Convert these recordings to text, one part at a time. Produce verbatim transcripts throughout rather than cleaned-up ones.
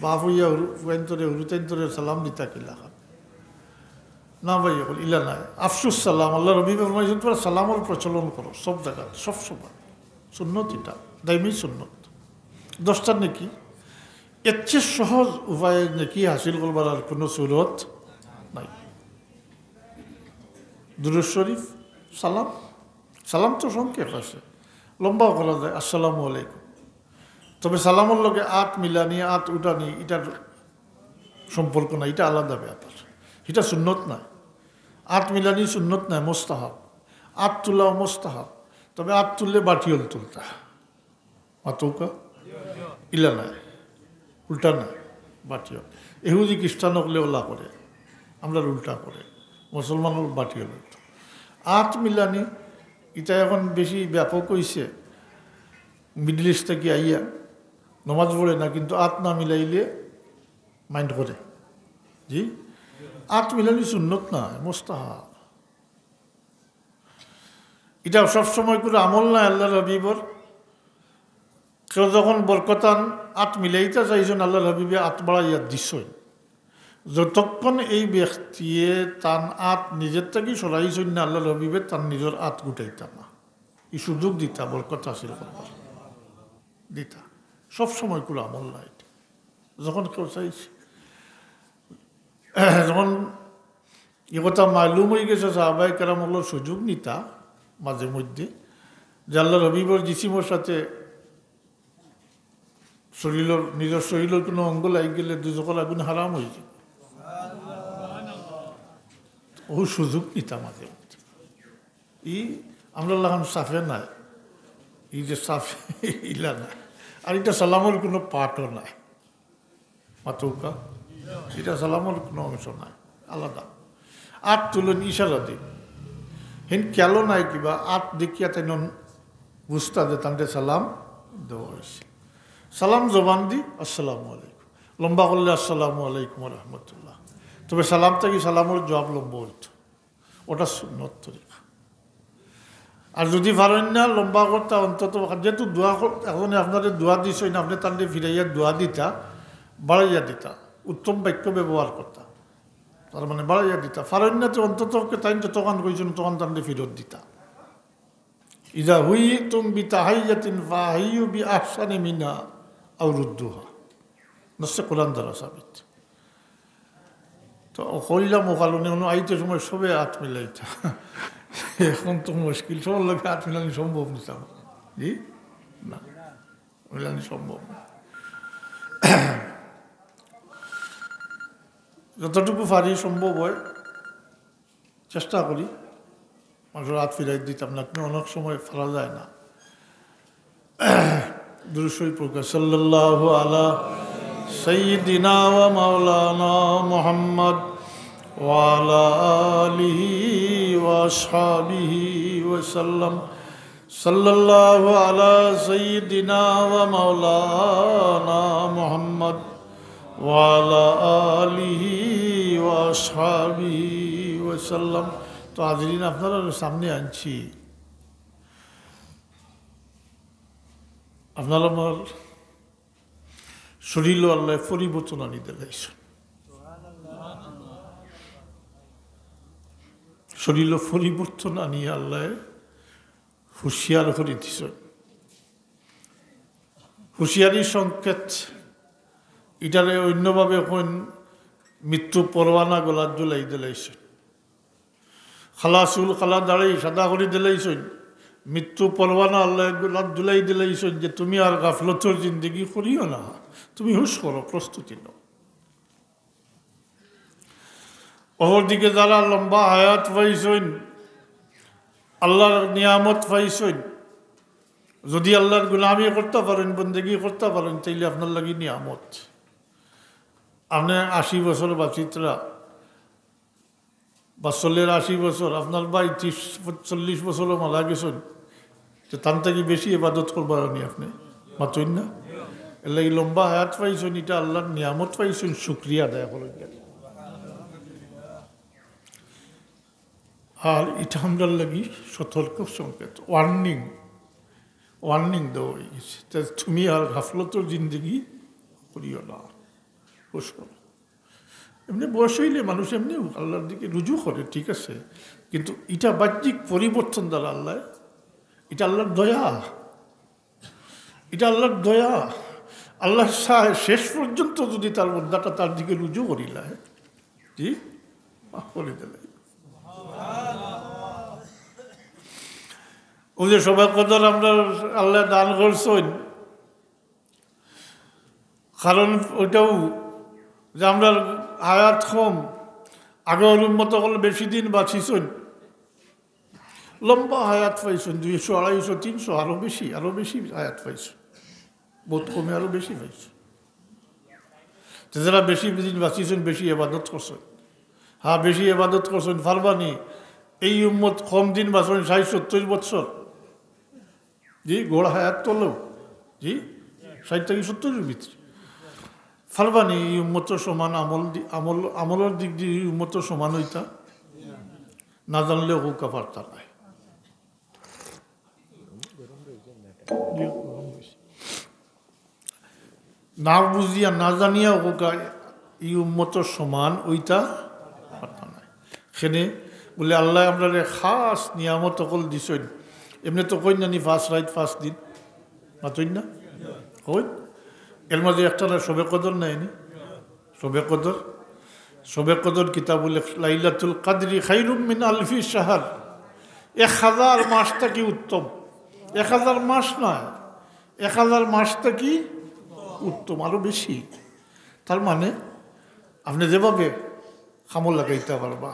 বাপ অইয়া হুরু-, ফুয়াইন্তরে, হুরুতাইন্তরে সালাম দিতা কিলা খান? না ভাই, অখন ইলা নায়। আফসুস সালাম, আল্লাহর হাবিবে ফরমাইছইন, "তুমরা সালামর প্রচলন করো সব জাগাত, সব সময়।" সুন্নত ইটা, দাইমি সুন্নত। দশটা নেকি, এর চেয়ে সহজ উপায়ে নেকি হাসিল করবার আর কুনু সুরত নাই। দুরূদ শরীফ, সালাম, সালাম তো সংক্ষেপ আছে, লম্বাও করা যায়, "আসসালামু আলাইকুম।" তবে সালামর লগে আত মিলানি, আত উঠানি, ইটার সম্পর্ক নাই, ইটা আলাদা ব্যাপার, ইটা সুন্নত নায়। আত মিলানি সুন্নত নায়, মুস্তাহাব। আত তুলাও মুস্তাহাব, তবে আত তুললে বাটিওল তুলতা। মাতউক্কা? ইলা নায়, উল্টা নায়, বাটিওল। এহুদি খ্রিস্টান অকলে ওলা করে, আমরার উল্টা করে, মুসলমান অকল বাটিওল। আত মিলানি, ইটা অখন বেশি ব্যাপক অইছে। মিডল ইস্ট থাকি আইয়া নমাজ পড়ে না, কিন্তু আত না মিলাইলে মাইন্ড করে। জি, আত মিলানি সুন্নত নায়, মুস্তাহাব। ইটা সব সময় কুনু আমল নায় আল্লাহর হাবিবর। কেউ যখন বরকতান আত মিলাইতা চাইছইন, আল্লাহর হাবিবে আত বাড়াইয়া দিছইন। যতক্ষণ এই ব্যক্তিয়ে তান আত নিজর থাকি সরাইছইন না, আল্লাহর হাবিবে তান নিজর আত গুটাইতা না। ই সুযোগ দিতা, বরকত হাসিল করবার দিতা। সব সময় কুনু আমল নায় ইটা। যখন কেউ চাইছে, যখন ই কথা মালুম অইগেছে, সাহাবায়ে কেরাম অকলর সুযোগ নিতা মাঝে মধ্যে, যে আল্লাহর হাবিবর জিসিমর সাথে শরীলর, নিজর শরীলর কুনু অঙ্গ লাগি গেলে দুজখর আগুন হারাম অইযায়। অউ সুযোগ নিতা মাঝে মধ্যে। ই আমরার লাখান সাফে নায়, ই যে সাফে ইলা নায়। আর ইটা সালামর কুনু পার্টও নায়। মাতউক্কা? ইটা সালামর কুনু অংশ নায়, আলাদা। আত তুলইন ইশারা দি। হিন খেয়ালও নাই কিবা, আত দেখিয়া তাইন বুঝতা যে তানরে সালাম দেওয়া অইছে। সালাম জবান দি, "আসসালামু আলাইকুম।" লম্বা করলে, "আসসালামু আলাইকুম ওয়া রাহমাতুল্লাহ।" তবে সালাম থাকি সালামর জবাব লম্বা অইতো। ওটা সুন্নত তরিকা। আর যুদি পারইন না লম্বা করতা, অন্তত যেহেতু দোয়া কর-, একজনে আপনারে দোয়া দিছইন, আপনে তানরে ফিরাইয়া দোয়া দিতা, বাড়াইয়া দিতা, উত্তম বাক্য ব্যবহার করতা, তার মানে বাড়াইয়া দিতা। পারইন না তে অন্তত পক্ষে তাইন যতখান কইছইন, ততখান তানরে ফিরত দিতা। "ইযা হুইয়িতুম বিতাহিয়্যাতিন ফাহাইয়ু বিআহসানি মিনহা আও রুদ্দুহা।" নসে কোরআন দ্বারা সাবিত। তো কইলাম অউ কারণে, অনো আইতে সময় সবে আত মিলাইতা। অখন তো মুশকিল, সবর লগে আত মিলানি সম্ভব না। জি? না, মিলানি সম্ভব না। যতটুকু পারি সম্ভব অয়, চেষ্টা করি। মানষর আত ফিরাই দিতাম না, কিন্তু অনেক সময় পারা যায় না। দুরূদ শরীফ পড়ুক্কা, সাল্লাল্লাহু আলা সাইয়্যিদিনা ওয়া মাওলানা মুহাম্মদ ওয়া আলা আলিহি ওয়া আসহাবিহি ওয়া সাল্লাম। সাল্লাল্লাহু আলা সাইয়্যিদিনা ওয়া মাওলানা মুহাম্মদ ওয়া আলা আলিহি ওয়া আসহাবিহি ওয়া সাল্লাম। তো হাজিরিন, আপনারার সামনে আনছি, আপনার আমার শরীলো আল্লায় পরিবর্তন আনি দিলাইছইন। শরীলো পরিবর্তন আনিয়া আল্লায় হুঁশিয়ার করি দিছইন। হুঁশিয়ারি সংকেত, ইটারে অন্যভাবে কইন মৃত্যু পরোয়ানা গলাত ঝুলাই দিলাইছইন। কালা চুল, কালা দাড়ি সাদা করি দিলাইছইন। মৃত্যু পরোয়ানা আল্লায় গলাত ঝুলাই দিলাইছইন যে তুমি আর গাফলতর জিন্দেগি করিও না, তুমি হুঁশ করো, প্রস্তুতি নেও। অপরদিকে যারা লম্বা হায়াত পাইছইন, আল্লাহর নিয়ামত পাইছইন, যুদি আল্লাহর গুলামি করতা পারইন, বন্দেগি করতা পারইন, তাইলে আপনার লাগি নিয়ামত। আপনে আশি বছর বাঁচিতরা, বা চলের আশি বছর, আপনার ভাই ত্রিশ, চল্লিশ বছরও মারা গেছইন, তো তান থাকি বেশি ইবাদত করবা নি আপনে? মাতইন না? এর লাগি লম্বা হায়াত পাইছইন, ইটা আল্লাহর নিয়ামত পাইছইন, শুকরিয়া আদায় করইন। আর ইটা আমরার লাগি সতর্ক সংকেত, ওয়ার্নিং, ওয়ার্নিং দেওয়া অইগেছে। তে তুমি আর গাফলতর জিন্দেগি করিও না। বয়স করো। এমনি বয়স অইলে মানুষ এমনি আল্লাহর দিকে রুজু করে, ঠিক আছে, কিন্তু ইটা বাহ্যিক পরিবর্তন দ্বারা আল্লাহ, ইটা আল্লাহর দয়া, ইটা আল্লাহর দয়া। আল্লাহ চায় শেষ পর্যন্ত যদি তার বন্দাটা তার দিকে রুজু করিলায়, জি, মাফ করি দিলে। অউ যে শবে কদর আমরারে আল্লায় দান করছইন, কারণ অইটাউ যে আমরার হায়াত কম, আগর উম্মত অকল বেশি দিন বাঁচিছইন, লম্বা হায়াত পাইছইন, দুইশো, আড়াইশো, তিনশো, আরো বেশি, আরো বেশি হায়াত পাইছইন, বউত কমে আরো বেশি পাইছইন। তে যারা বেশি দিন বাঁচিছইন, বেশি ইবাদত করছইন, হ্যাঁ, বেশি ইবাদত করছইন, পারবানি এই উম্মত কম দিন বাঁচছইন, ষাইট সত্তইর বৎসর, জি, গড় হায়াত তো অইলো, জি, ষাইট থাকি সত্তইর ভিতরে। পারবানি এই উম্মতর সমান আমল দি-, আমল, আমলর দিক দি এই উম্মতর সমান অইতা? না জানলে কউক্কা পারতা নায়। না বুঝিয়া, না জানিয়া কউক্কা এই উম্মতর সমান অইতা পারতা নায়। কেনে বুলে আল্লায় আমরারে খাস নিয়ামত অকল দিছইন। এমনে তো কইন না নি পাঁচ রাইত পাঁচ দিন, মাতইন না? কইন। এর মাঝে একটা না শবে কদর নায় নি? শবে কদর, শবে কদর কিতা বুলে, "লাইলাতুল কাদরি খাইরুম মিন আলফি শাহর।" এক হাজার মাস থাকি উত্তম। এক হাজার মাস নায়, এক হাজার মাস থাকি উত্তম, আরো বেশি। তার মানে আপনে যেভাবে কামো লাগাইতা পারবা,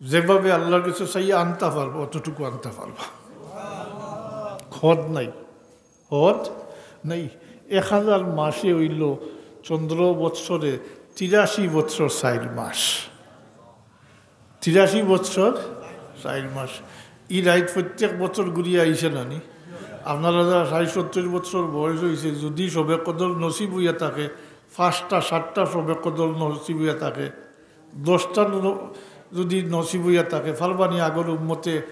যেভাবে আল্লাহর গেছে চাইয়া আনতা পারবা, অতটুকু আনতা পারবা। হদ নাই, হদ নাই। এক হাজার মাসে অইলো চন্দ্র বৎসরে তিরাশি বৎসর চাইর মাস। তিরাশি বৎসর চাইর মাস। ই রাইত প্রত্যেক বছর ঘুরিয়া আইছে না নি? আপনারা যারা ষাইট সত্তইর বৎসর বয়স অইছে, যুদি শবে কদর নসিব অইয়া থাকে, পাঁচটা সাতটা শবে কদর নসিব অইয়া থাকে, দশটা ন-, যুদি নসিব অইয়া থাকে, পারবানি আগর উম্মতে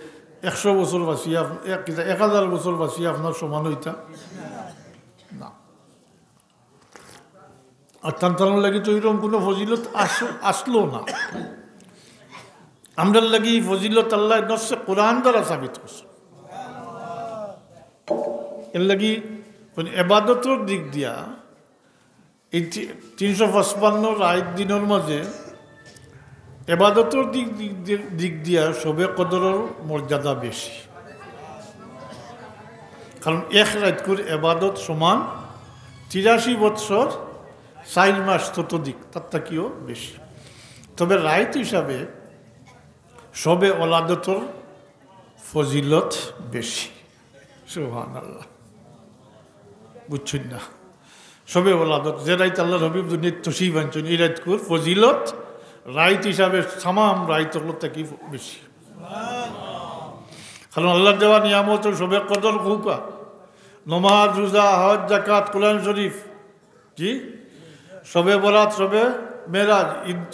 একশো বছর বাঁচিয়া আপ-, এক, এক হাজার বছর বাঁচিয়া আপনার সমান অইতা? না। আর তান তানর লাগি তো এরকম কোনো ফজিলত আস-, আসলো না। আমরার লাগি ই ফজিলত আল্লায় নসে কোরআন দ্বারা সাবিত করছে। এর লাগি মানে এবাদতর দিক দিয়া এই তি-, তিনশো পঁচপান্ন রাইত দিনর মাঝে এবাদতর দিক, দিক দি-, দিক দিয়া শবে কদরর মর্যাদা বেশি। কারণ এক রাইতকুর এবাদত সমান তিরাশি বৎসর চাইর মাস ততোধিক, তার থাকিও বেশি। তবে রাইত হিসাবে শবে ওলাদতর ফজিলত বেশি। সুবহানাল্লাহ। বুঝছইন না? শবে ওলাদত, যে রাইত আল্লাহর হাবিব দুনিয়াত তশরিফ আনছইন, ই রাইতকুর ফজিলত রাইত হিসাবে তামাম রাইত অকল থাকি বেশি। কারণ আল্লাহর দেওয়া নিয়ামত শবে কদর কউক্কা, নমাজ, রোজা, হজ, যাকাত, কোরআন শরীফ, জি, শবে বরাত, শবে মেরাজ, ঈদ,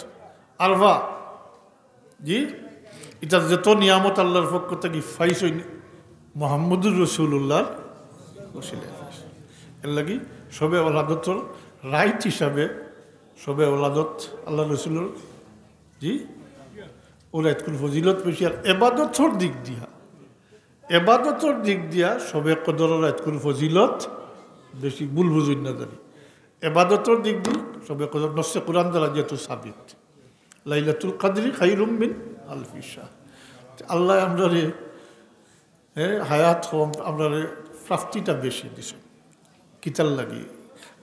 আরফা, জি, ইতা যত নিয়ামত আল্লাহর পক্ষ থাকি পাইছইন মুহাম্মদুর রাসূলুল্লাহর উসিলায় পাইছইন। এর লাগি শবে ওলাদতর রাইত হিসাবে শবে ওলাদত আল্লাহর রসুলর, জি, অউ রাইতকুর ফজিলত বেশি। আর এবাদতর দিক দিয়া, এবাদতর দিক দিয়া শবে কদরর রাইতকুর ফজিলত বেশি, ভুল বুঝইন না জানি। এবাদতর দিক দিয়া শবে কদর নসে কোরআন দ্বারা যেহেতু সাবিত, লাইলাতুল কাদরি খাইরুম মিন আলফি শাহর। আল্লায় আমরারে, হ্যাঁ, হায়াত কম, আমরারে প্রাপ্তিটা বেশি দিছইন। কিতার লাগি?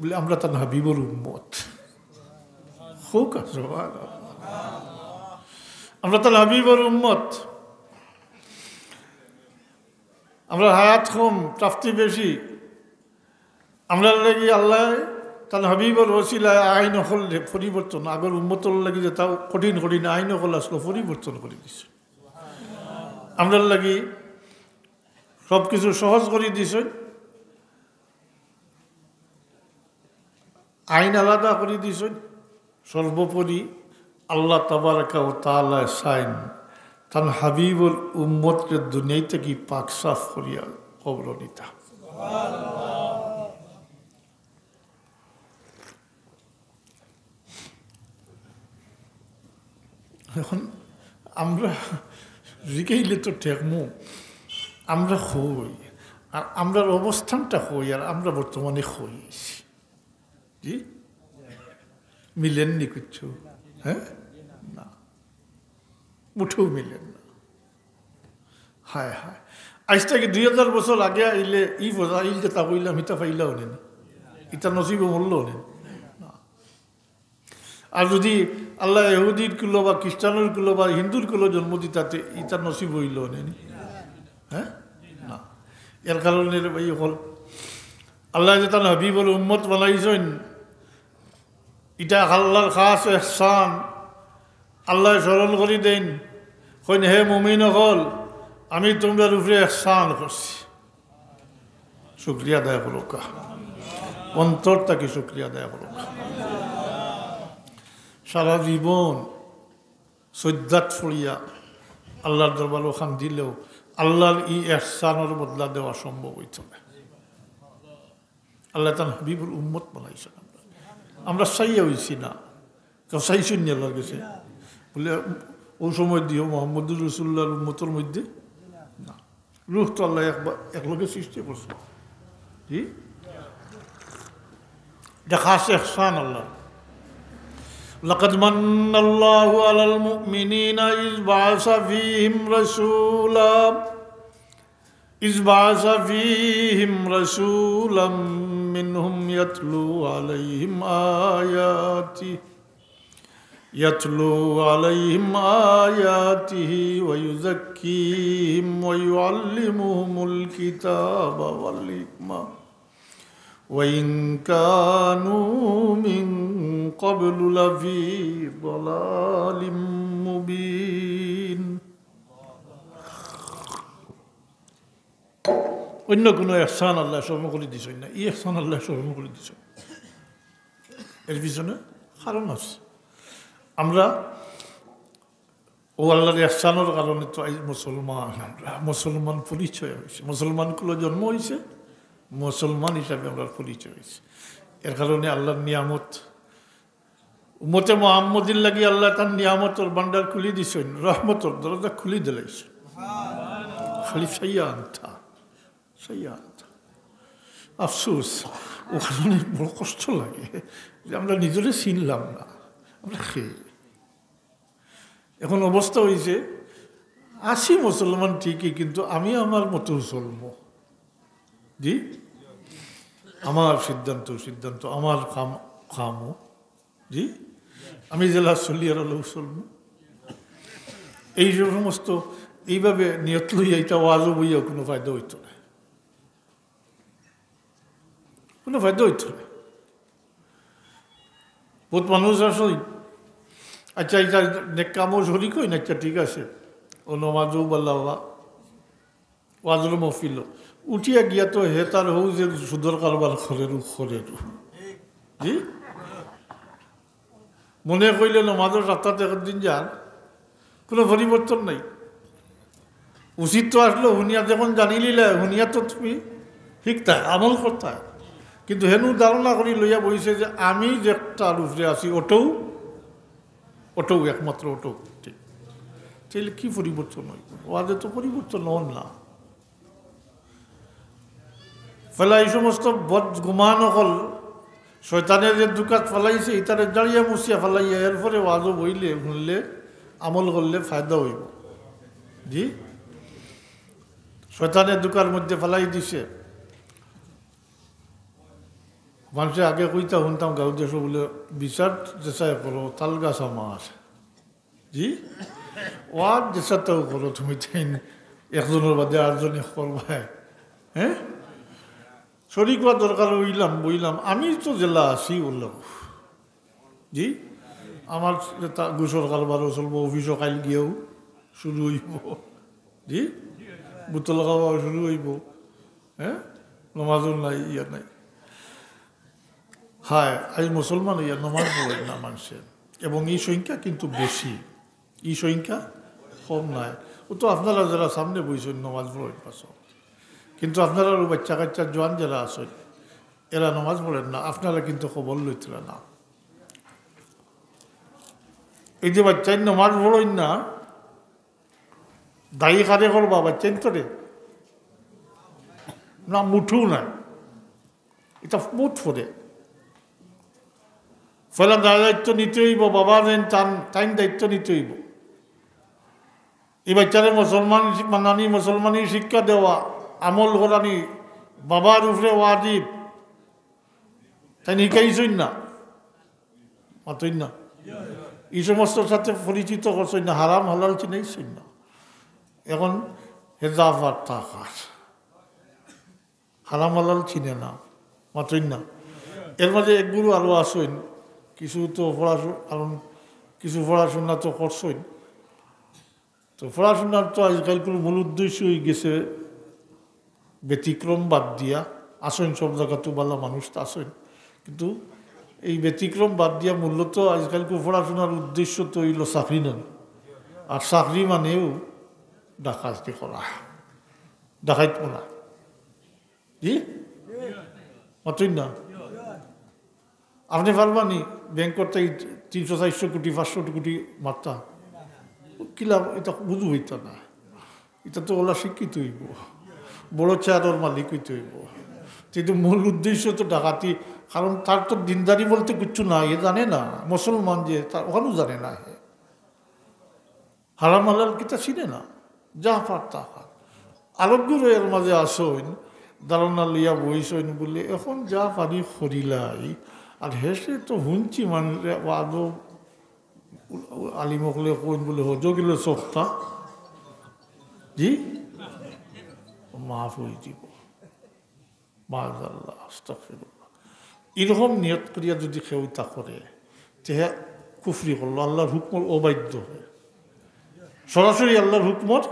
বুলে, আমরা তান হাবিবর উম্মত। কউক্কা, সুবহানাল্লাহ। আমরা তান হাবিবর উম্মত। আমরার হায়াত কম, প্রাপ্তি বেশি। আমরার লাগি আল্লায় তান হাবিবর ওসিলায় আইন অকল পরিবর্তন, আগর উম্মতর লাগি যেতা কঠিন কঠিন আইন অকল আছলো, পরিবর্তন করি দিছইন। আমরার লাগি সব কিছু সহজ করি দিছইন, আইন আলাদা করি দিছইন। সর্বোপরি আল্লাহ তাবারাকা ওয়া তাআলায় চাইন তান হাবিবর উম্মতরে দুনিয়া থাকি পাক সাফ করিয়া কবরো নিতা। এখন আমরা জিগাইলে তো ঠেকমু, আমরা কই, আর আমরার অবস্থানটা কই, আর আমরা বর্তমানে কই? জি, মিলেননি কিচ্ছু, হ্যাঁ? না, মুঠেও মিলেন না। হায় হায়, আইজ থাকি দুই হাজার বছর আগে আইলে ই ফজাইল যেতা কইলাম, ইতা পাইলাও নে নি, ইতা নসিবে মরলো নে নি। না। আর যদি আল্লাহ ইহুদির কুলো বা খ্রিস্টানর কুলো বা হিন্দুর কুলো জন্ম দিতা তে ইতা নসিব অইলো নে নি? হ্যাঁ, না। এর কারণে রে ভাই অকল, আল্লায় যে তান হাবিবর উম্মত বানাইছইন, ইটা আল্লাহর খাস এহসান। আল্লায় স্মরণ করি দেইন, কইন, "হে মুমিন অকল, আমি তুমরার উপরে এহসান করছি।" শুকরিয়া আদায় করউক্কা, অন্তর থাকি শুকরিয়া আদায় করউক্কা। সারা জীবন সইজ্জাত পড়িয়া আল্লাহর দরবারো কান্দিলেও আল্লাহর ই এহসানর বদলা দেওয়া সম্ভব অইতো নায়। আল্লায় তান হাবিবর উম্মত বানাইছইন। আমরা, আমরা চাইয়া অইছি না, কেউ চাইছইন নি আল্লাহর গেছে? বলে, "অউ সময় দিও মোহাম্মদুর রাসূলুল্লাহর উম্মতর মধ্যে?" না। রুহ তো আল্লায় একবার, একলগে সৃষ্টি করছইন। জি? ইটা খাস এহসান আল্লাহর। لقد من الله على المؤمنين إذ بعث فيهم رسولا، إذ بعث فيهم رسولا منهم يتلو عليهم آياته، يتلو عليهم آياته ويزكيهم ويعلمهم الكتاب والحكمة وإن كانوا من قبل لفي ضلال مبين। অন্য কোনো এহসান আল্লায় স্মরণ করি দিছইন না, ই এহসান আল্লায় স্মরণ করি দিছইন। এর পিছনে কারণ আছে। আমরা অউ আল্লাহর এহসানর কারণে তো আইজ মুসলমান, আমরা মুসলমান পরিচয় অইছে, মুসলমান কুলো জন্ম অইছে, মুসলমান হিসাবে আমরার পরিচয় অইছে। এর কারণে আল্লাহর নিয়ামত, উম্মতে মুহাম্মদীর লাগি আল্লায় তান নিয়ামতর ভান্ডার খুলি দিছইন, রহমতর দরজা খুলি দিলাইছইন। খালি চাইয়া আনতা, চাইয়া আনতা। আফসোস, অউ কারণে বড় কষ্ট লাগে যে আমরা নিজরে চিনলাম না, আমরা কে। এখন অবস্থা অইছে, আছি মুসলমান ঠিকই, কিন্তু আমি আমার মতো চলমু। জি, আমার সিদ্ধান্ত, সিদ্ধান্ত, আমার কাম, কামও। জি, আমি যেলা চলি আর অলাউ চলমু। এই যে সমস্ত, এইভাবে নিয়ত লইয়া ইটা ওয়াজও বইয়া কোনো ফায়দা অইতো নায়, কোনো ফায়দা অইতো নায়। বহুত মানুষ আছইন, আচ্ছা, ইটা নেক কামও শরিক অইন, আচ্ছা, ঠিক আছে, অউ নমাজও বালা বা ওয়াজর মহফিল, উঠিয়া গিয়া তো হে তার হউ যে সুদর কারবার করের, করের। জি? মনে কইলে নমাজর রাস্তাত একদিন যার, কোনো পরিবর্তন নাই। উচিত তো আসলো, হুনিয়া যখন জানিলিলে, হুনিয়া তো তুমি শিখতায়, আমল করতায়। কিন্তু হেনু ধারণা করি লইয়া বইছে যে আমি যেটার উপরে আছি, ওটাও, ওটাও একমাত্র ওটাও ঠিক। তাইলে কি পরিবর্তন অইবো? ওয়াজে তো পরিবর্তন অর না। ফেলা এই সমস্ত বদগুমান অকল শয়তানে যে দুকাত ফালাইছে, ইতারে জাড়িয়া মুছিয়া ফালাইয়া, এরপরে ওয়াজও বইলে, হুনলে, আমল করলে ফায়দা অইবো। জি, শয়তানে দুকার মধ্যে ফালাই দিছে। মানষে আগে কইতা হুনতাম, গাঁও দেশো বুলে, "বিচার যেসায় করো, তাল গাছ আমার।" জি? ওয়াজ যেসায় তাও করো তুমি, তাইন একজনর বাদে আরজনে করবায়। হ্যাঁ? শরিক অওয়া দরকার অইলাম, বইলাম, আমি তো যেলা আছি অলাউ। জি? আমার তা-, ঘুষর কারবারও চলবো, অফিসও কাইল গিয়াও শুরু অইবো। জি? বোতল খাওয়াও শুরু অইবো। হ্যাঁ? নমাজও নাই, ইয়া নাই। হায়, আইজ মুসলমান অইয়া নমাজ পড়ইন না মানষে। এবং ই সংখ্যা কিন্তু বেশি। ই সংখ্যা কম নায়। অউ তো আপনারা যেরা সামনে বইছইন নমাজ পড়ইন পাছত। কিন্তু আপনারার অউ বাইচ্চা-কাইচ্চা জোয়ান যেরা আছইন, এরা নমাজ পড়ইন না, আপনারা কিন্তু খবর লইতরা না। এই যে বাচ্চাইন নমাজ পড়ইন না, দায়ী কারে করবা? বাচ্চাইন তো রে না, মুঠু নাই। এটা বহুত পরে। পয়লা দায় দায়িত্ব নিতে অইবো, বাবা যেন তান, তাইন দায়িত্ব নিতে অইবো। এই বাচ্চারে মুসলমান শি-, বানানি, মুসলমানি শিক্ষা দেওয়া, আমল করানি বাবার উপরে ওয়াজিব। তাইন হিকাইছইন না, মাতইন না। এই সমস্তর সাথে পরিচিত করছইন না, হারাম হালাল চিনাইছইন না। এখন হেজাব আর তাকাত। হারাম হালাল চিনে না, মাতইন না। এর মাঝে এক গুরু আরো আছইন, কিছু তো পড়াশু-, কারণ কিছু পড়াশোনা তো করছইন। তো পড়াশোনার তো আজকালকুর মূল উদ্দেশ্য অইগেছে ব্যতিক্রম বাদ দিয়া। আছইন সব জাগাত ভালা মানুষ তো আছইন, কিন্তু এই ব্যতিক্রম বাদ দিয়া মূলত আজকালকুর পড়াশোনার উদ্দেশ্য তো অইলো চাকরি নেওয়া। আর চাকরি মানেও ডাকাতি করা, ডাকাইত বলা। জি? মাতইন না। আপনে পারবা নি ব্যাংকর থাকি তিনশো, চাইরশো কোটি, পাঁচশো কোটি মারতা? কিলা, এটা বুঝু অইতা না। এটা তো অলা শিক্ষিত অইবো, বড় চেয়ারর মালিক অইতে অইবো। কিন্তু মূল উদ্দেশ্য তো ডাকাতি, কারণ তার তো দিনদারি বলতে কিচ্ছু নাই, হে জানে না মুসলমান যে, তার অখানও জানে না হে। হারাম হালাল কিতা চিনে না, যা পার তা খার। আরো গুরু এর মাঝে আছইন, ধারণা লইয়া বইছইন বুলে, এখন যা পারি করিলাই। আর হেষে তো হুনছি মানুষে, আদৌ আলিম অকলে কইন বুলে, হজো গেলে সস্তা, জি, মাফ অই দিবো। মাআযাল্লাহ, আস্তাগফিরুল্লাহ। এরকম নিয়ত করিয়া যদি কেউ ইতা করে, তে হে কুফরি করলো, আল্লাহর হুকুমর অবাধ্য। সরাসরি আল্লাহর হুকুমর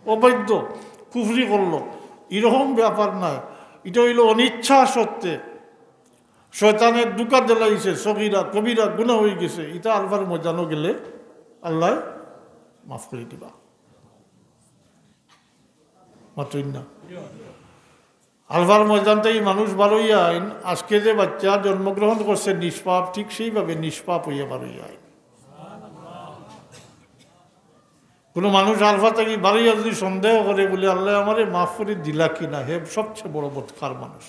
অবাধ্য, কুফরি করলো। এরকম ব্যাপার নায়, এটা অইলো অনিচ্ছা সত্ত্বে। শয়তানে ধোঁকা দিলাইছে, সগীরা কবিরা গুনাহ অইগেছে, ইটা আরফার ময়দানো গেলে আল্লায় মাফ করি দিবা। মাতইন না। আরফার ময়দান থাকি মানুষ বারইয়া আইন, আজকে যে বাচ্চা জন্মগ্রহণ করছে নিষ্পাপ, ঠিক সেইভাবে নিষ্পাপ অইয়া বারইয়া আইন। কোনো মানুষ আরফা থাকি বারইয়া যদি সন্দেহ করে বুলে, "আল্লায় আমারে মাফ করি দিলা কি না?" হে সবচেয়ে বড় বদকার মানুষ।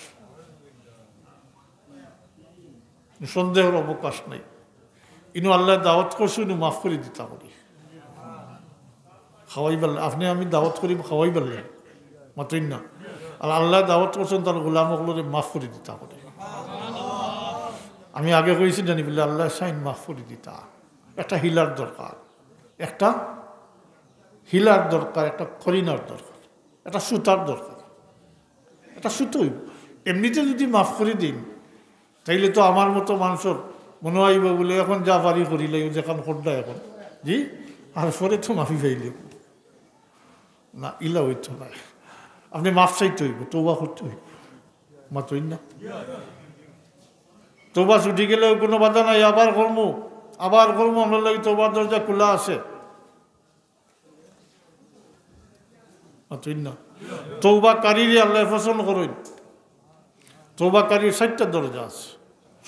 সন্দেহর অবকাশ নাই। ইনো আল্লায় দাওয়াত করছে, ইনো মাফ করি দিতা করি। খাওয়াইবার লাগি, আপনে আমি দাওয়াত করি খাওয়াইবার লাগি, মাতইন না। আর আল্লায় দাওয়াত করছইন তান গোলাম অকলরে মাফ করি দিতা করি। আমি আগে কইছি জানি বুলে আল্লায় চাইন মাফ করি দিতা। একটা হিলার দরকার, একটা হিলার দরকার, একটা করিনার দরকার, একটা সুতার দরকার। এটা সুতোই। এমনিতে যদি মাফ করি দিন, তাইলে তো আমার মতো মানুষর মনো অইবো বুলে, "এখন যা পারি করিলাই, যেখান খোদ্দা এখন।" জি? আর পরে তো মাফি পাইলে। না, ইলা অইতো নায়। আপনে মাফ চাইতে অইবো, তওবা করতে অইবো। মাতইন না। তওবা ছুটি গেলেও কোনো বাধা নাই, আবার করমু, আবার করমু, আমরার লাগি তওবার দরজা খোলা আছে। মাতইন না। তওবাকারীরে আল্লায় পছন্দ করইন। তওবাকারীর চাইরটা দরজা আছে,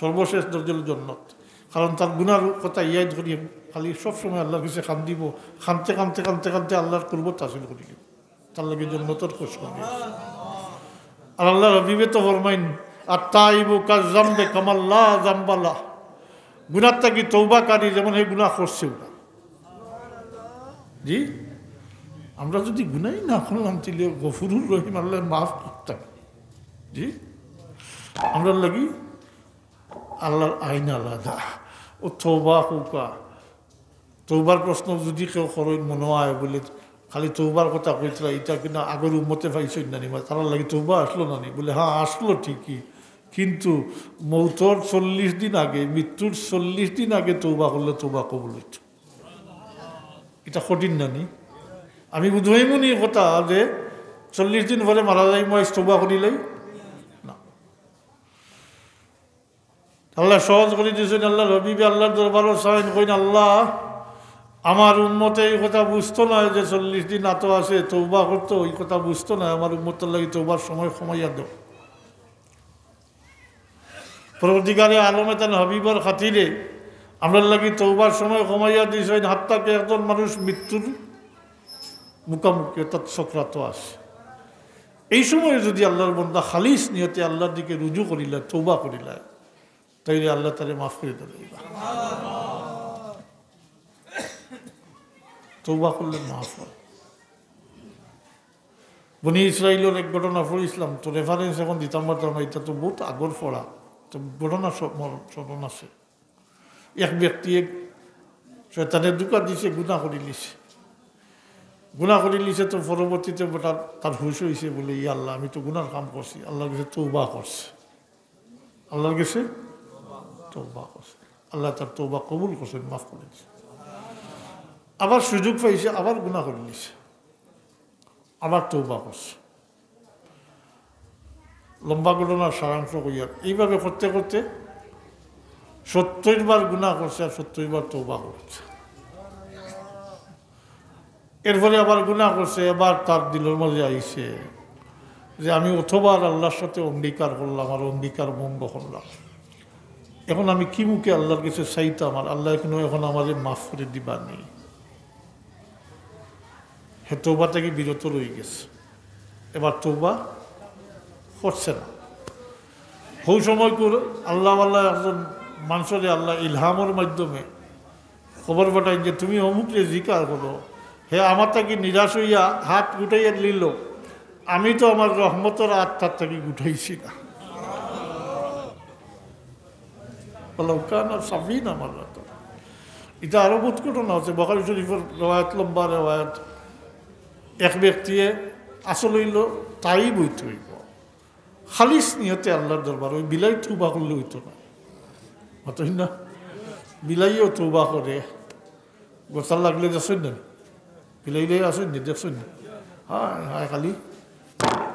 সর্বশেষ দরজা অইলো জন্নত। কারণ তার গুনার কথা ইয়াদ করি খালি সবসময় আল্লাহর কাছে কান্দিবো, কানতে কানতে কানতে কানতে আল্লাহর কুরবত হাসিল করি। তার লাগি জন্নতর খুশখবরি। আর আল্লাহর হাবিবে তো ফরমাইন, "আত-তাইবু কাজ-জামবে কামাল্লা জামবালা।" গুনার থাকি তওবাকারী যেমন হে গুনা করছে ওটা। জি, আমরা যদি গুনাই না করলাম, তাইলে গফুরুর রহিম আল্লায় মাফ করতা। জি, আমরার লাগি আল্লাহর আইন আলাদা। ও তওবা কউক্কা, তওবার প্রশ্ন যদি কেউ করইন মনো অয় বুলে, খালি তওবার কথা কইতরা, ইটা কিনা আগর উম্মতে পাইছইন না নি, তারার লাগি তওবা আসলো না নি? বুলে, "হ্যাঁ, আসলো ঠিকই, কিন্তু মৌতর চল্লিশ দিন আগে, মৃত্যুর চল্লিশ দিন আগে তওবা করলে তওবা কবুল অইতো।" ইটা কঠিন না নি? আমি বুঝাইমু নি কথা যে চল্লিশ দিন পরে মারা যাইমু, আইজ তওবা করিলাই? না। আল্লায় সহজ করি দিছইন, আল্লাহর হাবিবে আল্লাহর দরবারো চাইন, কইন, "আল্লাহ, আমার উম্মতে এই কথা বুঝতো নায় যে চল্লিশ দিন আতো আছে, তওবা করতো, এই কথা বুঝতো নায়, আমার উম্মতর লাগি তওবার সময় কমাইয়া দেও।" পরবর্তীকালে আলমে তান হাবিবর খাতিরে আমরার লাগি তওবার সময় কমাইয়া দিছইন, হাত্তা কি একজন মানুষ মৃত্যুর মুখামুখি, অর্থাৎ সকরাতো আছে। এই সময় যদি আল্লাহর বন্দা খালিস নিয়তে আল্লাহর দিকে রুজু করিলা, তওবা করিলা, তাইলে আল্লাহ তারে মাফ করি দিলা। তওবা করলে মাফ হয়। বনি ইসরাইলর এক ঘটনা পড়ছিলাম, তো reference এখন দিতাম পারতাম না, ইটা তো বউত আগর পড়া, তো ঘটনা সব মর-, স্মরণ আছে। এক ব্যক্তিয়ে শয়তানে ধোঁকা দিছে, গুনা করিলিছে। গুনা করিলিছে তো পরবর্তীতে বেটা তার হুশ অইছে, বলে, "ইয়া আল্লাহ, আমি তো গুনার কাম করছি, আল্লাহর গেছে তওবা করছে, আল্লাহর গেছে তওবা করছে।" আল্লাহ তার তওবা কবুল করছেন, মাফ করি দিছেন। আবার সুযোগ পাইছে, আবার গুনা করিলিছে, আবার তওবা করছে। লম্বা ঘটনার সারাংশ কইয়ার, এইভাবে করতে করতে সত্তইর বার গুনা করছে আর সত্তইর বার তওবা করছে। এরপরে আবার গুনা করছে, এবার তার দিলর মাঝে আইছে যে, "আমি অতবার আল্লাহর সাথে অঙ্গীকার করলাম আর অঙ্গীকার ভঙ্গ করলাম, এখন আমি কি মুখে আল্লাহর গেছে চাইতাম, আর আল্লাহ এখন, এখন আমারে মাফ করি দিবা নি?" হে তওবা থাকি বিরত রইগেছে, এবার তওবা করছে না। হউ সময়কুর আল্লাহওয়ালা একজন মানষরে আল্লাহ ইলহামর মাধ্যমে খবর পাঠাইন যে, "তুমি অমুকরে জিকার করো, হে আমার থাকি নিরাশ অইয়া হাত গুটাইয়া নিল, আমি তো আমার রহমতর হাত তার থাকি গুটাইছি না।" ওয়ালাউ কানা সাবিনা মাররাতান। ইটা আরো বউত ঘটনা আছে, বুখারী শরীফর রেওয়ায়াত, লম্বা রেওয়ায়াত। এক ব্যক্তিয়ে আসল অইলো তাইব অইতে অইবো, খালিস নিয়তে আল্লাহর দরবার, ওই বিলাই তওবা করলে অইতো না। মাতইন না? বিলাইও তওবা করে, গোসল লাগলে দেখছইন না? বিলাইলে আছইন না, দেখছইন না? হ্যাঁ, হ্যাঁ, খালি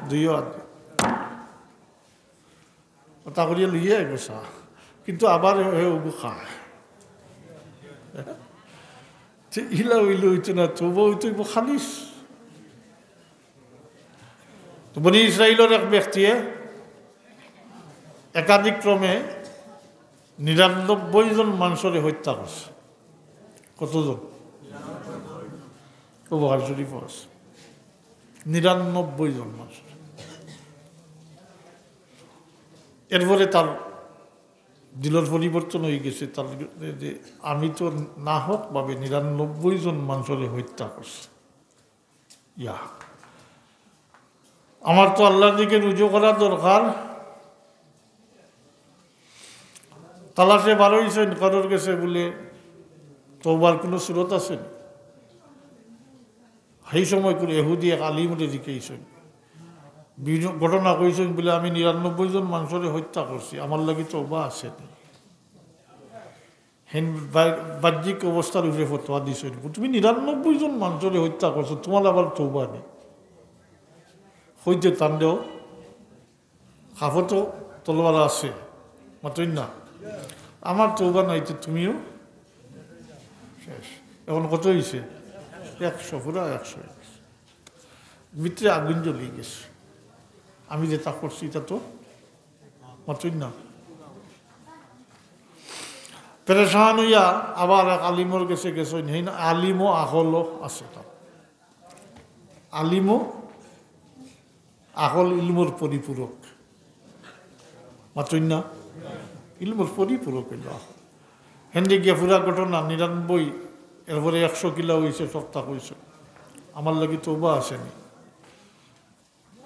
দুইও হাত। ওটা করিয়া লইয়া আইব চা, কিন্তু আবার হে ওগু খায়। তে ইলা অইলে অইতো না, তওবা অইতে অইবো খালিস। তো বনি ইসরাইলর এক ব্যক্তিয়ে একাধিক ক্রমে নিরানব্বই জন মানষরে হত্যা করছে। কতজন? বুখারী শরীফ আছে, নিরানব্বই জন মানুষ। এরপরে তার দিলর পরিবর্তন অইগেছে, তার যে আমি তো নাহকভাবে নিরানব্বই জন মানষরে হত্যা করছি। ইয়া, আমার তো আল্লাহর দিকে রুজু করা দরকার। তালাশে বারইছইন, কারোর গেছে বুলে তওবার কুনু সুরত আছে নি। সেই সময় কুনু ইহুদি এক আলিমরে জিকাইছইন, বিভিন্ন ঘটনা কইছইন বুলে, "আমি নিরানব্বই জন মানষরে হত্যা করছি, আমার লাগি তওবা আছে নি?" হেন বা-, বাহ্যিক অবস্থার উপরে ফতোয়া দিছইন। তুমি নিরানব্বই জন মানষরে হত্যা করছো, তুমার আবার তওবা নি? কইতে তান দেও, কাফো তো তলোয়ার আছে, মাতইন না। আমার তওবা নাই, তো তুমিও শেষ। এখন কত অইছে? একশো, পুরা একশো অইগেছে। ভিতরে আগুন জ্বলি গেছে। আমি যেটা করছি, ইটা তো মাতইন না। পেরেশান অইয়া আবার এক আলিমর গেছে গেছইন, হেইন আলিমও আকলও আছে তার। আলিমও আকল ইলমর পরিপূরক। মাতইন না? ইলমর পরিপূরক অইলো আকল। হেন গিয়া পুরা ঘটনা নিরানব্বই, এরপরে একশো কিলা অইছে, সবতা কইছে। আমার লাগি তওবা আছে নি?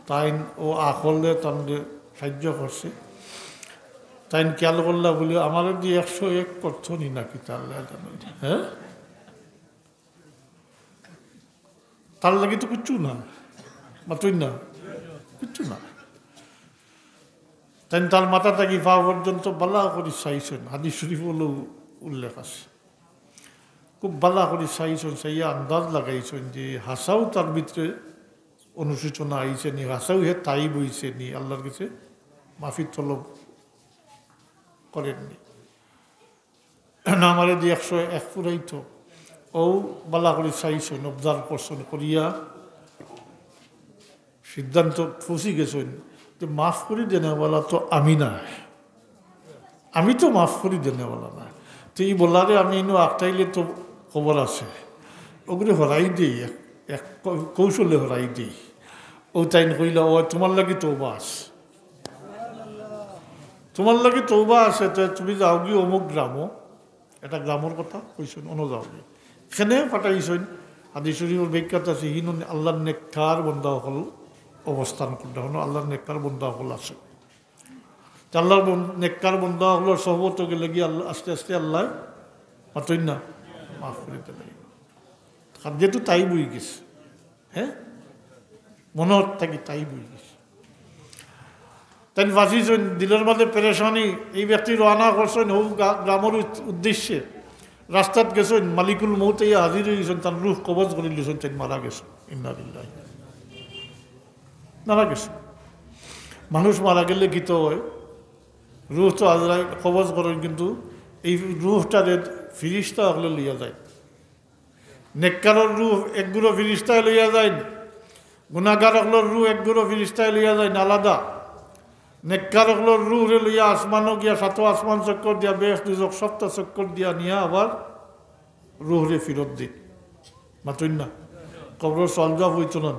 তাইন অউ আকলে তানরে সাহায্য করছে। তাইন খেয়াল করলা বুলে, "আমারে দি একশো এক করতো নি নাকি তার লাগে?" হ্যাঁ? তার লাগি তো কিচ্ছু না, মাতইন না, কিচ্ছু না। তাইন তার মাথা থাকি পা পর্যন্ত বালা করি চাইছইন, হাদিস শরীফ অলো উল্লেখ আছে। খুব বালা করি চাইছইন, চাইয়া আন্দাজ লাগাইছইন যে হাছাউ তার ভিতরে অনুশোচনা আইছে নি, হাছাউ হে তাইব অইছে নি, আল্লাহর গেছে মাফি তলব করেননি। না, আমারে দি একশো এক ফুরাইতো। অউ বালা করি চাইছইন, observe করছইন, করিয়া সিদ্ধান্ত পৌঁছি গেছইন যে মাফ করি দেনেওয়ালা তো আমি না, আমি তো মাফ করি দেনেওয়ালা না। তে ই বলারে আমি ইনো আটকাইলে তো খবর আছে, ওগুরে হরাই দেই, এক, এক কৌ-, কৌশলে হরাই দেই। ও তাইন কইলা, "ও, তুমার লাগি তওবা আছে, তুমার লাগি তওবা আছে, তে তুমি যাওগি অমুক গ্রামো।" এটা গ্রামর কথা কইছইন, অনো যাওগি। এখানে পাঠাইছইন, হাদিস শরীফর ব্যাখ্যাত আছে, হিনো আল্লার নেককার বন্দা অকল অবস্থান কররা, হিনো আল্লার নেককার বন্দা অকল আছে। তে আল্লার বন-, নেককার বন্দা অকলর সহবত গেলেগি আল্লাহ, আস্তে আস্তে আল্লায় মাতইন না, মাফ করি দিলাইবা। কারণ যেহেতু তাইব অইগেছে, হ্যাঁ, মনো থাকি তাইব অইগেছে। তাইন ফাঁসিছইন, দিলর মাঝে পেরেশানি, এই ব্যক্তি রওয়ানা করছইন হউ গা-, গ্রামর উদ-, উদ্দেশ্যে। রাস্তাত গেছইন, মালিকুল মউত আইয়া হাজির অইগেছইন, তান রুহ কবজ করিলিছইন, তাইন মারা গেছইন। ইন্না লিল্লাহি। মারা গেছইন। মানুষ মারা গেলে কিতা অয়? রুহ তো আজরাইল কবজ করইন, কিন্তু এই রুহটারে ফিরিস্তা অকলে লইয়া যাইন। নেককারর রুহ এক গুরু ফিরিস্তায় লইয়া যাইন, গুনাগার অকলর রুহ এক গুরু ফিরিস্তায় লইয়া যাইন আলাদা। নেককার অকলর রুহরে লইয়া আসমানো গিয়া সাত আসমান চক্কর দিয়া, বেহেশত দুজখ সবটা চক্কর দিয়া নিয়া আবার রুহরে ফিরত দিন। মাতইন না? কবরর সওয়াল জওয়াব অইতো না?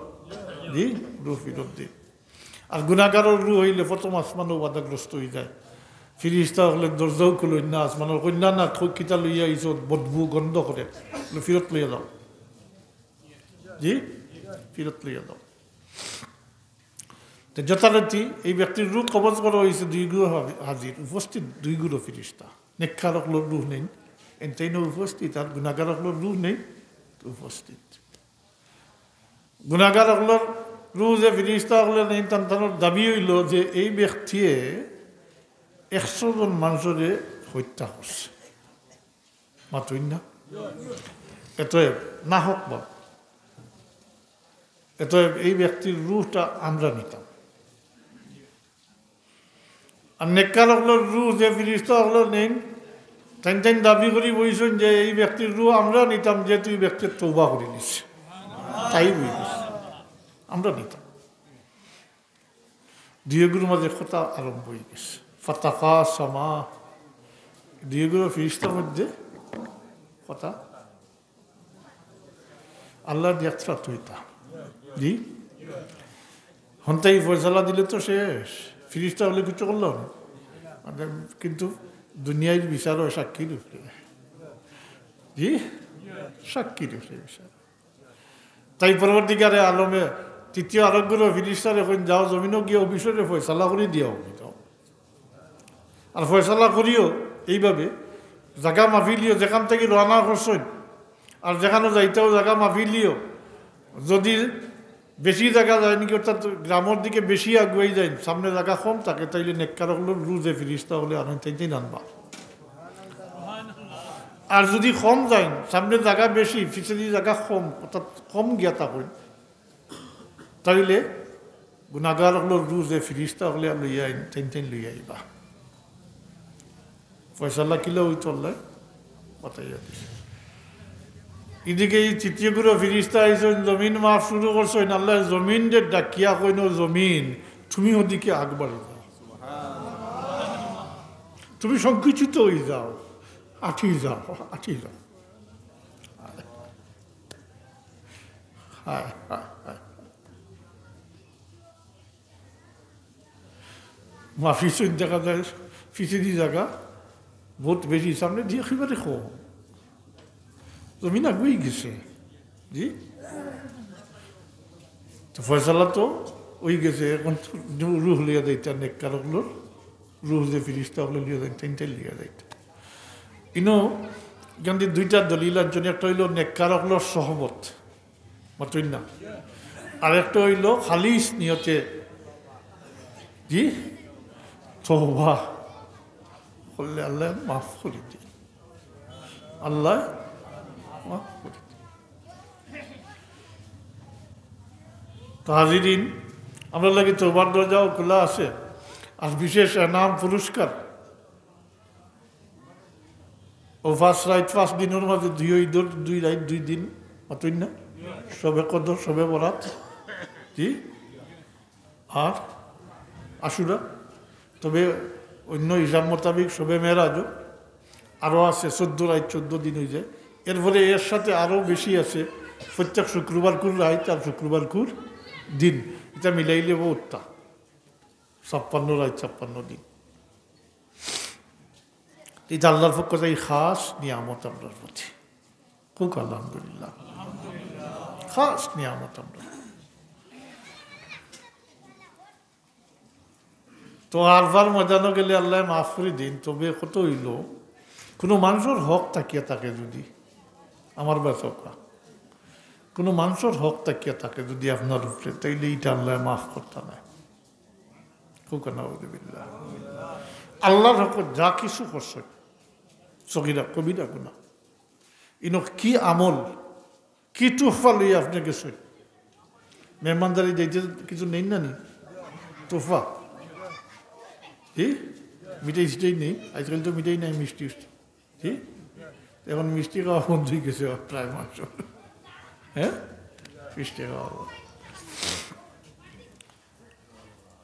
জি, রুহ ফিরত দিন। আর গুনাগারর রুহ অইলে প্রথম আসমানো বাধাগ্রস্ত অইযায়। ফিরিস্তা অকলে দরজাও খুলইন না, আসমানর কইলা না, "খো-, কিতা লইয়া আইছো, বদবু গন্ধ করে, ফিরত লইয়া যাও।" জি, ফিরত লইয়া যাও। তো যথারীতি এই ব্যক্তির রুহ কবজ করা অইছে, দুই গুরু হাবি-, হাজির, উপস্থিত দুই গুরু ফিরিস্তা। নেককার অকলর রুহ নেইন, এনতেইনও উপস্থিত, আর গুনাগার অকলর রুহ নেইন, উপস্থিত। গুনাগার অকলর রুহ যে ফিরিস্তা অকলে নেইন, তান তানর দাবি অইলো যে এই ব্যক্তিয়ে একশো জন মানষরে হত্যা করছে। মাতইন না? অতএব নাহক ভাবে, অতএব এই ব্যক্তির রুহটা আমরা নিতাম। আর নেককার অকলর রুহ যে ফিরিস্তা অকলে নেইন, তাইন তাইন দাবি করি বইছইন যে এই ব্যক্তির রুহ আমরা নিতাম, যেহেতু এই ব্যক্তিয়ে তওবা করিলিছে। তাইব অইগেছে, আমরা নিতাম। দুইগুর মাঝে কথা আরম্ভ অইগেছে। ফাতাকাসামা, দুইগুর ফিরিস্তার মধ্যে কথা। আল্লার নিয়াত তো ইতা। জি? হন্তাই ফয়সালা দিলে তো শেষ। ফিরিস্তা অকলে কিচ্ছু করলো না। মানে, কিন্তু দুনিয়ার বিচার অয় সাক্ষীর উপরে। জি? সাক্ষীর উপরে বিচার। তাই পরবর্তীকালে আলমে তৃতীয় আরোগ্যর ফিরিস্তারে কইন, "যাও, জমিনো গিয়া অউ বিষয়রে ফয়সালা করি দিয়াও, যাও।" আর ফয়সালা করিও এইভাবে, জাগা মাফিলিও, যেখান থাকি রওয়ানা করছইন, আর যেখানো যাইতাও জাগা মাফিলিও, যদি বেশি জাগা যায় নাকি, অর্থাৎ গ্রামর দিকে বেশি আগুয়াই যায়, সামনে জাগা কম থাকে, তাইলে নেককার অকলর রুহ যে ফিরিস্তা অকলে আনইন, তাইন তাইন আনবা। আর যদি কম যায়, সামনে জাগা বেশি, পিছেদি জাগা কম, অর্থাৎ কম গিয়া থাকইন, তাইলে গুনাগার অকলর রুহ যে ফিরিস্তা অকলে লইয়া আইন, তাইন তাইন লইয়া আইবা। ফয়সালা কিলা অইতো আল্লায় বাতাইয়া দিছে। এদিকে এই তৃতীয় গুরু ফিরিস্তা আইছইন, জমিন মাফ শুরু করছইন, আল্লায় জমিনরে ডাকিয়া কইন, "ও জমিন, তুমি ওদিকে আগবাড়ি যাও, তুমি সংকুচিত অই যাও, আটি যাও, আটি যাও।" হায়, হায়, হায়। মাফিছইন দেখা যায়, পিছেদি জাগা বউত বেশি, সামনেদি একেবারে কম। জমিন আগুয়াই গেছে। জি? তো ফয়সালা তো অইগেছে, এখন তো রুহ লইয়া যাইতা, নেককার অকলর রুহ যে ফিরিস্তা অকলে লইয়া যাইন, তাইন তাইন লইয়া যাইতা। ইনো, ইখানদি দুইটা দলিল আনছইন, একটা অইলো নেককার অকলর সহবত, মাতইন না। আর একটা অইলো খালিস নিয়তে, জি, তওবা করলে আল্লায় মাফ করি দেইন। আল্লায় মাফ করি দেইন। তো হাজিরিন, আমরার লাগি তওবার দরজাও খোলা আছে। আর বিশেষ এনাম পুরস্কার, অউ পাঁচ রাইত পাঁচ দিনর মাঝে দুই ইদর দুই রাইত দুই দিন, মাতইন না? শবে কদর, শবে বরাত, জি, আর আশুরা। তবে অন্য হিসাব মোতাবেক শবে মেরাজও। আরো আছে চোদ্দ রাইত, চোদ্দ দিন অই যায়। এরপরে এর সাথে আরো বেশি আছে, প্রত্যেক শুক্রবার কুর রাইত আর শুক্রবার কুর দিন, ইটা মিলাইলে বহুততা, ছাপ্পান্ন রাইত, ছাপ্পান্ন দিন। ইটা আল্লাহর পক্ষ থাকি খাস নিয়ামত আমরার প্রতি। কউক্কা আলহামদুলিল্লাহ। খাস নিয়ামত আমরার। তো আরফার ময়দানো গেলে আল্লায় মাফ করি দিন, তবে কত অইলো, কুনু মানষর হক থাকিয়া থাকে যুদি, আমার বাচকা, কুনু মানষর হক থাকিয়া থাকে যুদি আপনার উপরে, তাইলে ইটা আল্লায় মাফ করতা নায়। কউক্কা নাউজুবিল্লাহ। আল্লাহর হক যা কিছু করছইন, সগিরা কবিরা গুনা, ইনো কি আমল, কি তুফা লইয়া আপনে গেছইন? মেহমানদারি যাইতে কিছু নেইন না নি? তুফা? কি? মিঠাই সিঠাই নেই? আজকাল তো মিঠাই নাই, মিষ্টি উষ্টি। কি? এখন মিষ্টি খাওয়া বন্ধ অই গেছে প্রায় মানুষর। হ্যাঁ? মিষ্টি খাওয়া বন্ধ।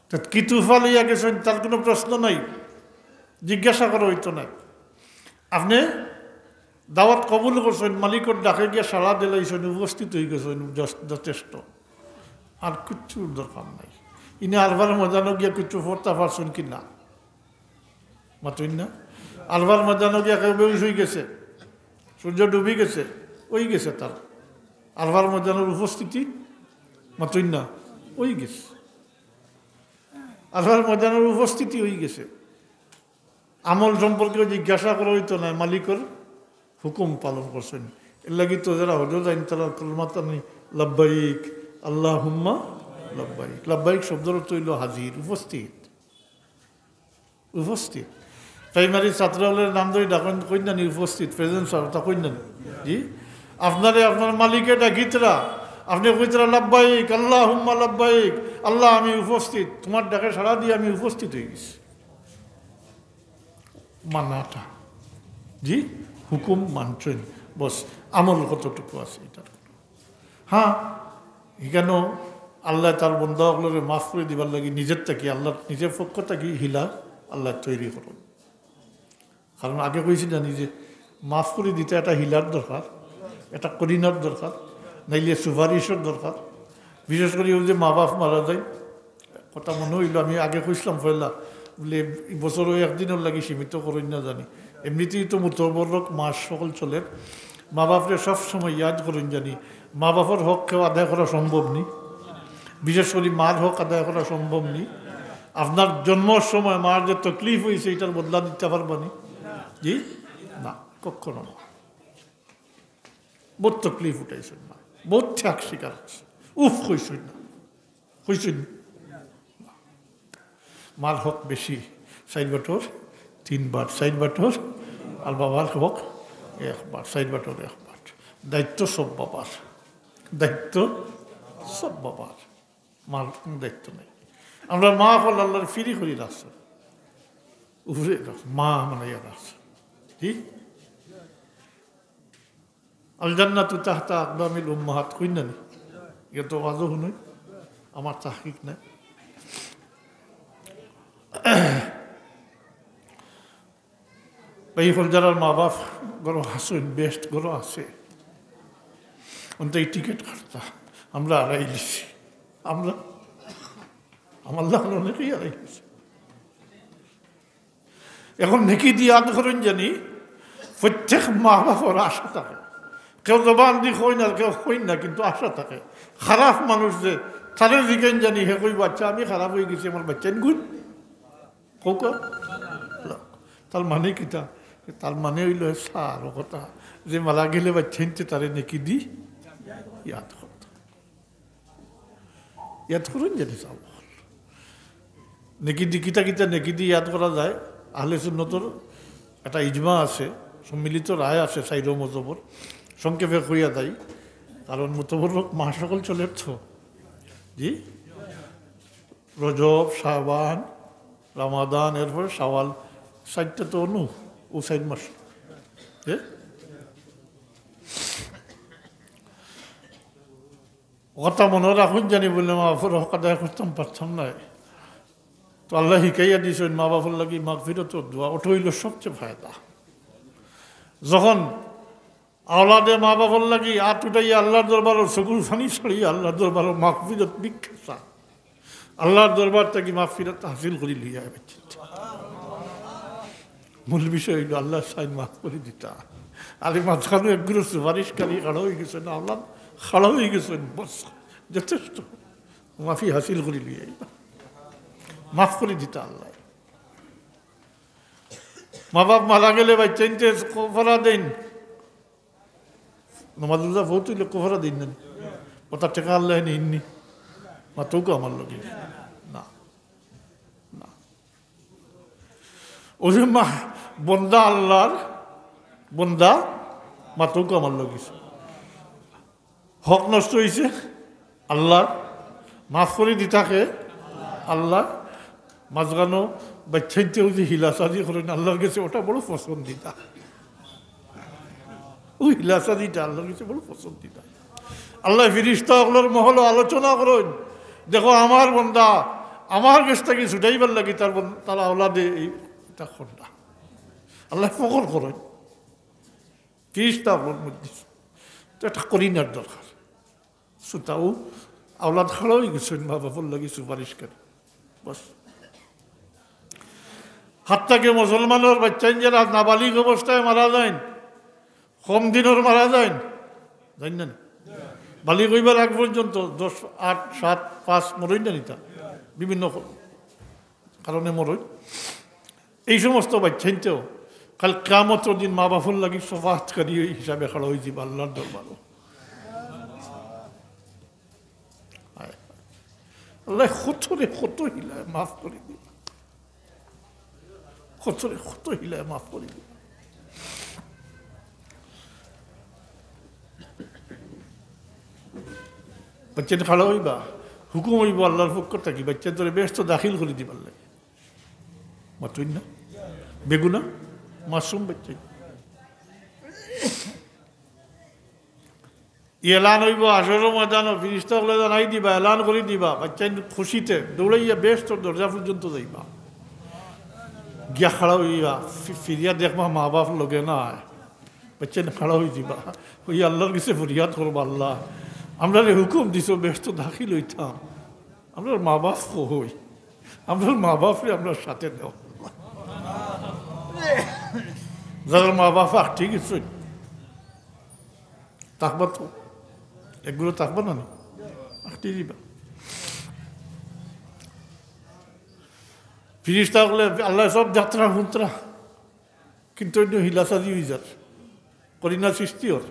তে কি তুফা লইয়া গেছইন, তার কুনু প্রশ্ন নাই, জিজ্ঞাসা করা অইতো নায়। আপনে দাওয়াত কবুল করছইন, মালিকর ডাকে গিয়া সাড়া দিলাইছইন, উপস্থিত অই গেছইন, যথ-, যথেষ্ট। আর কিচ্ছুর দরকার নাই। ইনো আরফার ময়দানো গিয়া কিচ্ছু পড়তা পারছইন কি না? মাতইন না। আরফার ময়দানো গিয়া কেউ বেহুশ অই গেছে, সূর্য ডুবি গেছে, অই গেছে তার আরফার ময়দানর উপস্থিতি, মাতইন না, অই গেছে। আরফার ময়দানর উপস্থিতি অই গেছে। আমল সম্পর্কে জিজ্ঞাসা করা অইতো নায়, মালিকর হুকুম পালন করছইন। এরলাগি তো যারা হজো যাইন, তারা কলমাতানি, লাব্বাইক আল্লাহুম্মা লাব্বাইক। লাব্বাইক শব্দর অর্থ অইলো হাজির, উপস্থিত। উপস্থিত। প্রাইমারি ছাত্র অকলর নাম ধরি ডাকইন, কইন না নি উপস্থিত, প্রেজেন্ট স্যার, তা কইন না নি? জি। আপনারে আপনার মালিকে ডাকিতরা, আপনে কইতরা, "লাব্বাইক আল্লাহুম্মা লাব্বাইক, আল্লাহ আমি উপস্থিত, তুমার ডাকে সাড়া দিয়া আমি উপস্থিত অই গেছি।" মানাটা, জি, হুকুম মানছইন, বস, আমল কতটুকু আছে ইটার। হ্যাঁ, ইখানো আল্লায় তার বন্দা অকলরে মাফ করি দিবার লাগি নিজর থাকি, আল্লাহর নিজর পক্ষ থাকি হিলা আল্লায় তৈরি করইন। কারণ আগে কইছি না নি যে মাফ করি দিতে একটা হিলার দরকার, একটা করিনার দরকার, নাইলে সুপারিশর দরকার। বিশেষ করি অউ যে মা বাপ মারা যায়, কথা মনো অইলো, আমি আগে কইছলাম পয়লা, বুলে, "ই বছরও একদিনর লাগি সীমিত করইন না জানি।" এমনিতেই তো মুতবররক মাস অকল চলের। মা বাপরে সব সময় ইয়াদ করইন জানি। মা বাপর হক কেউ আদায় করা সম্ভব নি, বিশেষ করি মার হক আদায় করা সম্ভব নি। আপনার জন্মর সময় মার যে তকলিফ অইছে, ইটার বদলা দিতা পারবা নি? জি, না, কখনো না। বউত তকলিফ উঠাইছইন না, বউত ত্যাগ স্বীকার করছইন, উফ কইছইন না। কইছইন? মার হক বেশি, চাইর বাটর তিন বাট, চাইর বাটর, আর বাবার হক এক বাট, চাইর বাটর এক বাট। দায়িত্ব সব বাবার, দায়িত্ব সব বাবার, মার কুনু দায়িত্ব নাই। আমরা মা অকল আল্লাহর ফিরি করি রাখছইন, উপরে রাখছইন, মা বানাইয়া রাখছইন। ঠিক? আল জান্নাতু তাহতা আকদামিল উম্মাহাত কইন না নি? ইটা তো ওয়াজও হুনইন, আমার তাহকিক নাই। ভাই অকল, যারার মা বাপ ঘরো আছইন, বেহেস্ত ঘরো আছে, অন্তে এই টিকিট কাটতা, আমরা হারাই দিছি, আমরা, আমার লাখান অনেকেই হারাই দিছি। এখন নেকি দি ইয়াদ করইন জানি, প্রত্যেক মা বাপর আশা থাকে। কেউ জবান দি কইন আর কেউ কইন না, কিন্তু আশা থাকে। খারাপ মানুষ যে, তারে জিগাইন জানি, হে কইবো, "আচ্ছা, আমি খারাপ অই গেছি, আমার বাচ্চাইন গুণ।" কউক্কা? তার মানে কিতা? তার মানে অইলো, স্যার, ও কথা যে মারা গেলে বাচ্চাইন্তে তারে নেকি দি ইয়াদ করতা। ইয়াদ করইন জানি চাও। নেকি দি কিতা কিতা নেকি দি ইয়াদ করা যায়? আহলে সুন্নতর একটা ইজমা আছে, সম্মিলিত রায় আছে চাইরো মজহবর। সংক্ষেপে কইয়া দেই, কারণ মুতবররক মাস অকল চলের তো। জি? রজব, শাবান, রমাদান, এরপরে শাওয়াল, চাইরটা তো অনু, অউ চাইর মাস। জি? কথা মনো রাখইন জানি বুলে মা বাপর হক আদায় করতাম পারতাম নায়। তো আল্লায় হিকাইয়া দিছইন মা বাপর লাগি মাগফিরতর দোয়া, ওটা অইলো সবচেয়ে ফায়দা। যখন আওলাদে মা বাবার লাগি আত উঠাইয়া আল্লাহর দরবারো চকুর পানি ছাড়িয়া আল্লাহর দরবারো মাগফিরাত ভিক্ষা চায়, আল্লাহর দরবার থাকি মাগফিরাত হাসিল করি লইয়া আয় বাচ্চাইন্তে। মূল বিষয় অইলো আল্লাহ চাইন মাফ করি দিতা। আর এই মাঝখানো একগুলো সুপারিশকারী খাড়া অই গেছইন, আওলাদ খাড়া অই গেছইন, বস, যথেষ্ট, মাফি হাসিল করি লইয়া আইবা, মাফ করি দিতা আল্লাহ। মা বাপ মারা গেলে বাচ্চাইন্তে কফারা দেইন, নমাজ রোজা ফৌত অইলে কফারা দেইন না নি? ওটা টেকা আল্লাহ নেইননি? মাতউক্কা আমার লগে। না, না। ওই যে মা, বন্দা আল্লাহর, বন্দা, মাতউক্কা আমার লগে। হক নষ্ট অইছে আল্লাহর, মাফ করি দিতা কে? আল্লাহ। মাঝখানো বাচ্চাইন্তে ওই যে হিলাসাজি করইন আল্লাহর গেছে, ওটা বড় পছন্দিদা। ওই হিলাসাজিটা আল্লাহর গেছে বড় পছন্দিদা। আল্লাহ ফিরিস্তা অকলর মহলো আলোচনা করইন, দেখো আমার বন্দা, আমার গেছ থাকি ছুটাইবার লাগি তার বন-, তার আওলাদে এই, এটা করলা। আল্লাহ ফখর করইন। ফিরিস্তা অকলর মধ্যে তো একটা করিনার দরকার। সুতাও আওলাদ খাড়া অই গেছইন, মা বাপর লাগি সুপারিশকারী। বস। হাত্তা কে মুসলমানর বাচ্চাইন যারা নাবালিগ অবস্থায় মারা যাইন, কম দিনর মারা যাইন, জানি না নি? বালিগ অইবার আগ পর্যন্ত দশ, আট, সাত, পাঁচ মরইন না নি তা? বিভিন্ন ক-, কারণে মরইন। এই সমস্ত বাচ্চাইন্তেও কাল কিয়ামতর দিন মা বাপর লাগি শফাআতকারী হিসাবে খাড়া অই যিবা আল্লাহর দরবারো। আয়। আল্লাহ কতরে কত হিলায় মাফ করি দিবা। কতরে কত হিলায় মাফ করি দিবা। বাচ্চাইন খাড়া অইবা, হুকুম অইবো আল্লাহর পক্ষ থাকি, বাচ্চাইন্তরে বেহেস্তো দাখিল করি দিবার লাগি। মাতইন না? বেগুনা? মাসুম বাচ্চাইন। এলান অইবো হাশরর ময়দানো, ফিরিস্তা অকলে জানাই দিবা, এলান করি দিবা, বাচ্চাইন খুশিতে দৌড়াইয়া বেহেস্তর দরজা পর্যন্ত যাইবা। গিয়া খাড়া অইবা, ফি-, ফিরিয়া দেখবা মা বাপ লগে নাই। বাচ্চাইন খাড়া অই যিবা, অই আল্লাহর গেছে ফরিয়াদ করবা, "আল্লাহ, আমরারে হুকুম দিছো বেহেস্তো দাখিল অইতাম, আমরার মা বাপ কই? আমরার মা বাপরে আমরার সাথে নেও।" যারার মা বাপ আটকি গেছইন, থাকবা তো, একগুলো থাকবা না নি? আটকি যিবা। ফিরিস্তা অকলে, আল্লাহ সব দেখতরা হুনতরা, কিন্তু অইন্য হিলাসাজি অই যার, করিনা সৃষ্টি অর,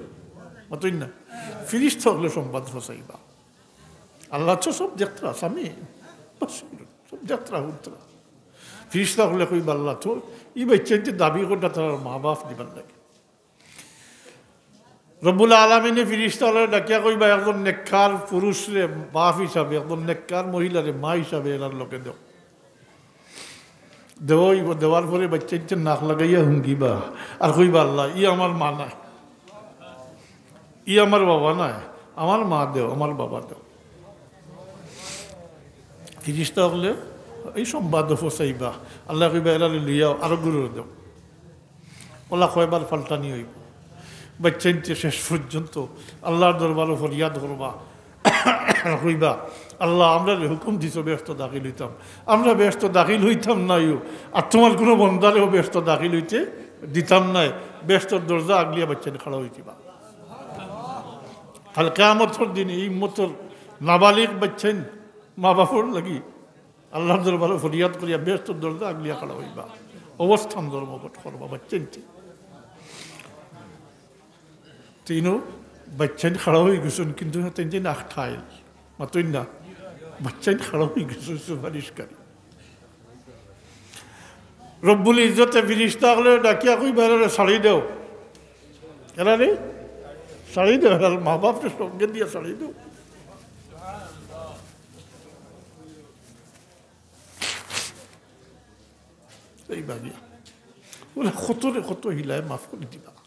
মাতইন না? ফিরিস্তা অকলে সংবাদ পৌঁছাইবা। আল্লাহ তো সব দেখতরা, স্বামী, বস, সব দেখতরা হুনতরা। ফিরিস্তা অকলে কইবা, "আল্লাহ তো, ই বাচ্চাইন্তে দাবি কররা তারার মা বাপ দিবার লাগি।" রব্বুল আলামিনে ফিরিস্তা অকলরে ডাকিয়া কইবা, "একজন নেককার পুরুষরে বাপ হিসাবে, একজন নেককার মহিলারে মা হিসাবে এরার লগে দেও।" দেওয়াইবো, দেওয়ার পরে বাচ্চাইন্তে নাক লাগাইয়া হুঙ্গিবা, আর কইবা, "আল্লাহ, ই আমার মা নায়, ই আমার বাবা নায়, আমার মা দেও, আমার বাবা দেও।" ফিরিস্তা অকলে এই সংবাদ পৌঁছাইবা, আল্লাহ কইবা, "এরারে লইয়াও, আরো গুরুরে দেও।" ওলা কয়বার পাল্টানি অইবো। বাচ্চাইন্তে শেষ পর্যন্ত আল্লাহর দরবারো ফরিয়াদ করবা, কইবা, "আল্লাহ, আমরারে হুকুম দিছো বেহেস্তো দাখিল অইতাম, আমরা বেহেস্তো দাখিল অইতাম নাইও, আর তুমার কুনু বন্দারেও বেহেস্তো দাখিল অইতে দিতাম নায়।" বেহেস্তর দরজা আগলিয়া বাচ্চাইন খাড়া অই যিবা। কাল কিয়ামতর দিন ই উম্মতর নাবালিগ বাচ্চাইন মা বাপর লাগি আল্লাহর দরবারো ফরিয়াদ করিয়া বেহেস্তর দরজা আগলিয়া খাড়া অইবা, অবস্থান ধর্মঘট করবা বাচ্চাইন্তে। তিনও বাচ্চাইন খাড়া অই গেছইন, কিন্তু তাইন আটকাইল, মাতইন না, বাচ্চাইন খাড়া অই গেছইন সুপারিশকারী। রব্বুল ইজ্জতে ফিরিস্তা অকলরে ডাকিয়া কইবা, "এরারে ছাড়ি দেও, এরারে ছাড়ি দেও, এরার মা বাপরে সঙ্গে দিয়া ছাড়ি দেও।" এই বাগিয়া। ওলা কতরে কত হিলায় মাফ করি দিবা।